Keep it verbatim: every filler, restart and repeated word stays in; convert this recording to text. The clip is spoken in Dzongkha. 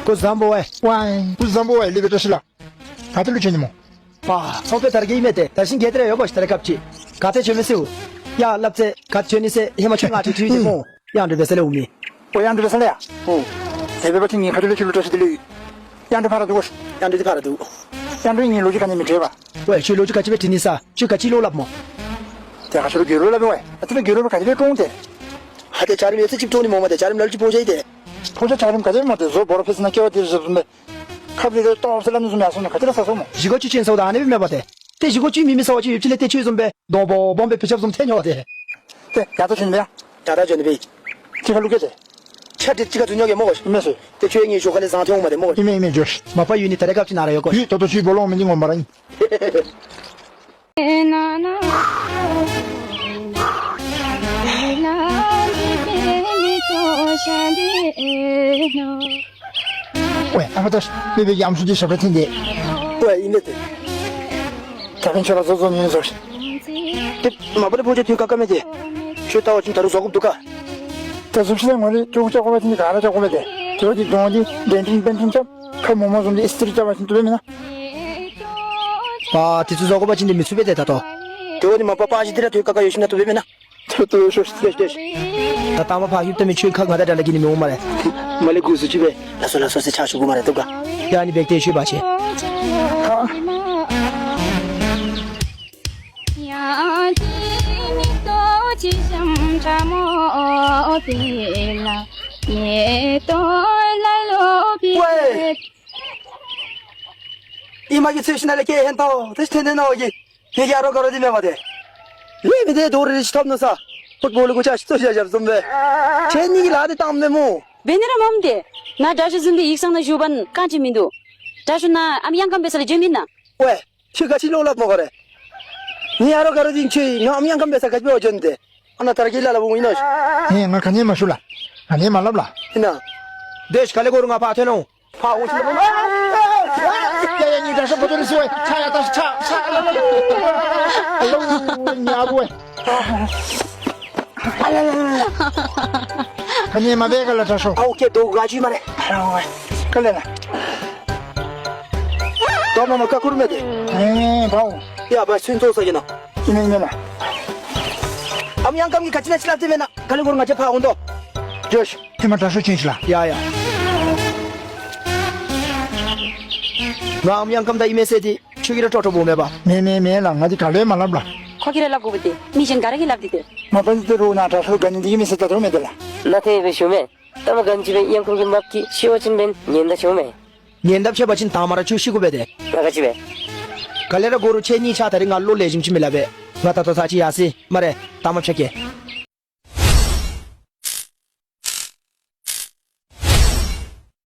སྐུ་བཟང་པོ་ཝའེ། ཝའེ། སྐུ་བཟང་པོ་ཝའེ། ལེགས་པའི་བཀྲ་ཤིས་ལགས། ག་ཏེ་ལུ་བྱོན་ནི་སྨོ། པ། ཚོང་དཔོན་དར་རྒྱས་ཨིན་མས་ཏེ། དར་ཤིང་ག་ཏེ་ར་ཡོད་གོ་ཤིག། ད་རེས་སྐབས་ཅིག་ག་ཏེ་བྱོན་མི་ཤེས། ཡར་སླབ་ཚེ་ག་ཏེ་བྱོན་ནི་ཟེར་ཧེ་མ་ཁྱོད་ང་ཁྲིད་ཁྲིད་ཡི་ཏེ་སྨོ། གཡང་འགྲོ་འབད་ས་ལས་འོང་མི། ཨོ་གཡང་འགྲོ་འབད་ས་ལས་ཡ། ཨོ། དེ་འབད་བ་ཅིན་ངེའི་ཁ་ཐུག་ལས་ཁྱོད་ལུ་བཀྲ་ཤིས་བདེ་ལེགས་ཡོད། གཡང་འགྲོ་ཕར་ར་འདུག་གོ་ཤིག། གཡང་འགྲོ་འདི་ཕར་ར་འདུག། གཡང་འགྲོ་ངེའི་ལོ་རྒྱུས་ག་ནི་མི་འདྲ་བས། ཝའེ་ཁྱོད་ལོ་རྒྱུས་ག་ཅི་སྦེ་དྲི་ནི་ཟེར། ཁྱོད་ག་ཅི་ལོ་སླབ་སྨོ། ཏེ་ཁ་ཤོ་ལུ་རྒྱལ་ལོ་སླབ་ཨིན་ཝའེ། ཨ་ཙི་ལུ་རྒྱལ་ལོ་སྦེ་ག་ཅི་སྦེ་བཀྲོངས་ཏེ། ཧ་ཏེ་འཇའ་རིསམོ་ཡོད་ཚད་ཅིག་བཀྲོངས་ནི་སྨོ་མས་ཏེ། འཇའ་རིསམོ་ལ་ལུ་ཅིག་བཀྲོངས་བཞག་ཡི་ཏེ། ཕོ་ཅ་འཇའ་རིསམོ་ག་དེ་སྦེ་སྨོ་ཏེ། བཟོ་བོར་ཕེབས་ཟེར་ན་སྐྱེ་བ་འདི་བཟུམ་སྦེ། ཁབ་ལས་ཏེ་ཏོག་ཙམ་སླབ་ནི་བཟུམ་ཡར་སོང་ན་ག་ཅི་ར་ཟ་སོང་སྨོ། བཞེས་སྒོ་ཅིག་བྱིན་ཟེརཝ་ད་ཨ་ནི་སྦེ་མེན་པ་ཏེ། ཏེ་བཞེས་སྒོ་ཅིག་མེད་མི་ཟེར་བ་ཅིན་ཡོད་ཅི་ལས་ཏེ་ཁྱོད་བཟུམ་སྦེ་སྡོང་པོ་སྦོམ་སྦེ་བུ་ཆབ་བཟུམ་འཐོན་ནི་ཝ་ཏེ། ཏེ་ཡར་ལྟོ་བྱོན་ནི་སྦེ་ཡ། ད་ད་བྱོན་ནི་སྦེ། ཅིག་ཁར་ལུ་སྐྱེལ་ཏེ། ཆ་འདི་ཅིག་ཁར་འཛུལ་ཉོ་གེ་སྨོ་གོ་ཤིག། ཨིན་མས་ཟེར། ཏེ་ཁྱོད་ངེའི་ཞོར་ཁ་ལས་བཟང་འཐོན་འོང་མས་ཏེ་སྨོ་གོ་ཤིག། ཨིན་མས་ཨིན་མས་འགྱོ་ཤིག། མ་པ་ཡོད་ནི་ད་རེས་སྐབས་ཅིག་ནཱ་ར་ཡོད་གོ་ཤིག། ཡོད་ད་ལྟོ་ཁྱོད་སྦོ་ལོང་མི་འདི་ངོ་མ་ར་ཨིན། ཝའེ་ཨ་ཁུ་ད་མི་སྦེ་ཡམ་སུ་ཅིག་ཞབས་ཁྲ་འཐེན་ཏེ། ཝའེ་ཨིན་མས་ཏེ། ད་ཕན་ཆད་ར་བཟོ་བཟོ་ནི་བཟོ་ཤིག། ཏེ་མ་པ་ལས་ཕོ་ཅ་ཐོན་ཁག་ཁ་མས་ཏེ། ཁྱོད་ལྟ་བ་ཅིན་ད་རུང་བཟོ་དགོཔ་འདུག་ག། ད་བཟུམ་ཅིག་ལས་ངོ་རེ་ཅོག་ཅོག་པ་ཅིན་ག་ར་ཅོག་པ་ཏེ། ཏེ་འོ་འདི་གདོང་འདི་འདྲེན་འདྲེན་འབད་འདྲེན་རྐྱབ། ཁ་མོ་མོ་བཟུམ་འདི་ཨིས་ཏི་རི་རྐྱབ་པ་ཅིན་བཏུབ་པས་མེན་ན། པ་དེ་ཚུ་བཟོ་དགོ་པ་ཅིན་འདི་མི་ཚུགས་པས་ཏེ་ད་ལྟོ། ཏེ་འོ་འདི་མ་པ་པ་ཅིག་འདི་ར་ཐོན་ཁག་ཁ་ཡོད་ཞིན་ན་བཏུབ་པས་མེན་ན། ཏེ་ཏེ་ཤོ་ཤོ་ཏེ་ཏེ། ད་ལྟ་མ་ཕར་ལྷོདཔ་ད་མི་ཁྱོད་ཁ་ང་དང་འདྲ་འདྲ་གི་ནི་མི་འོང་སྨ་རེ། མ་ལས་འགོ་བཟུང་ཅིག་སྦེ། ལགས་སོ་ལགས་སོ་ཟེར་ཕྱག་ཞུ་དགོ་སྨ་རེ། བཏུབ་ག། ཡ་ནི་འབད་དེ་ཤུལ་བ་ཆེ། ཝའེ། ཨིན་མས་གི་ཚེ་ཤིན་ན་ལས་ཀྱེ་ཧེན་ཏོ་ཏེ་ཐོན་ནི་ནོ་གི། ཁྱོད་ཀྱི་ཨ་རོགས་དགའ་རོགས་འདི་མེད་པ་ཏེ། ལས་མི་འདི་དོ་རི་རི་ཅིག་ཐོབ་ནུག་ཟེར། ཕུཊ་བོལ་གུ་ཅ་ཅིག་བཙུགས་བཞག་བཞགཔ་བཟུམ་སྦེ། ཁྱེད་གཉིས་ཀྱིས་ལཱ་འདི་བཏངམ་མས་སྨོ། འབད་ནི་ར་མས་ཏེ། ང་དྲག་ཤོས་བཟུམ་འདི་ཡིག་ཚང་ནང་བཞུགས་པ་ན་གང་ཅི་མིན་འདུག། དྲག་ཤོས་ནཱ་ཨམ་གཡང་ཁམས་འབད་ས་ལས་བྱོན་མེན་ན། ཝའེ། ཁྱོད་ག་ཅི་ལོ་སླབ་སྨོ་ག་རེ། ངེའི་ཨ་རོགས་དགའ་རོགས་འདི་ཁྱོད་ང་ཨམ་གཡང་ཁམས་འབད་ས་ག་ཅི་འབད་བར་བྱོན་ཏེ། ཨ་ནཱ་དར་རྒྱས་ལ་ལ་འོང་ཡི་ནོ་ཤིག། ཧེ་ང་ག་ནི་མ་ཞུ་ལགས། ག་ནི་མ་སླབ་ལགས། ཨིན་ན། དེ་ཤི་ཁ་ལས་གོ་རུང་ང་ཕར་ཐོན་འོང་། ཕར་འོང་ཤིག་ལགས། ཡ་ཡ་ངེའི་དྲག་ཤོས་ཕོ་ཏོ་རི་སི་ཝའེ། ཚ་ཡ་ད་ཤི་ཚ་ཚ་ལ་ལ་ལ་ལ། ཨ་ལོ་ཉ་བུ་ཝའེ། ཨ་ལ་ལ་ལ་ལ། ཁ་ཉན་མ་འབད་ག་ལགས་དྲག་ཤོས། ཨ་ཨོ་ཀེ་དོ་ག་ཅི་སྨ་རེ། ཨ་ལོ་ཝའེ། ག་ལས་ན། དོ་མ་མ་ཀ་ཀུར་མེད་དེ། ཨེ་བའོ། ཡ་བ་ཚུན་ཚོད་ས་གི་ན། ཨིན་ན་ཨིན་ན། ཨམ་གཡང་ཁམས་ཀྱིས་ག་ཅི་ན་ཅིག་སླབ་སྟེ་མེན་ན། ག་ལས་གོ་རུང་ང་བཅས་ཕར་འོང་དོ། ཇོ་ཤི། ཧེ་མ་དྲག་ཤོས་བྱོན་ཤིག་ལགས། ཡ་ཡ། ང་ཨམ་གཡང་ཁམས་དང་ཨིན་མས་ཟེར་ཏེ་ཁྱོད་ཀྱིས་ར་ཀྲོག་ཀྲོག་འབོ་མེད་པ། མེན་མེན་མེན་ལགས། ང་འདི་ག་ལས་མ་སླབ་ལགས། ཁོ་གིས་ར་སླབ་དགོ་པས་ཏེ། མི་གཞན་ག་ར་གིས་སླབ་སྟེ་ཏེ། མ་པ་འདི་ཏེ་རོགས་ནཱ་དྲག་ཤོས་དགའ་ནི་འདི་གིས་མི་ཟེར་ད་དོ་མེད་དེ་ལགས། ནཱ་ཏེ་སྦེ་ཞུ་མས། ད་མ་དགའ་ནི་ཅིག་སྦེ་གཡང་ཁུང་གི་མགཔ་ཀྱིས་ཤི་བ་ཅིན་འབདན་ཉེན་བརྡ་ཕྱེཝ་མས། ཉེན་བརྡ་ཕྱེ་བ་ཅིན་དང་མ་ར་ཁྱོད་ཤི་དགོ་པས་ཏེ། ང་ག་ཅི་སྦེ། ག་ལས་ར་གོ་རུང་ཁྱེད་གཉིས་ཆ་ད་རིས་ང་བློ་ལེགས་ཤོམ་ཅིག་མི་སླབ་པས། ང་ད་ལྟོ་ཚར་ཅིག་ཡར་སོ་ཡི་སྨ་རེ། དང་མ་ཕྱག་གེ།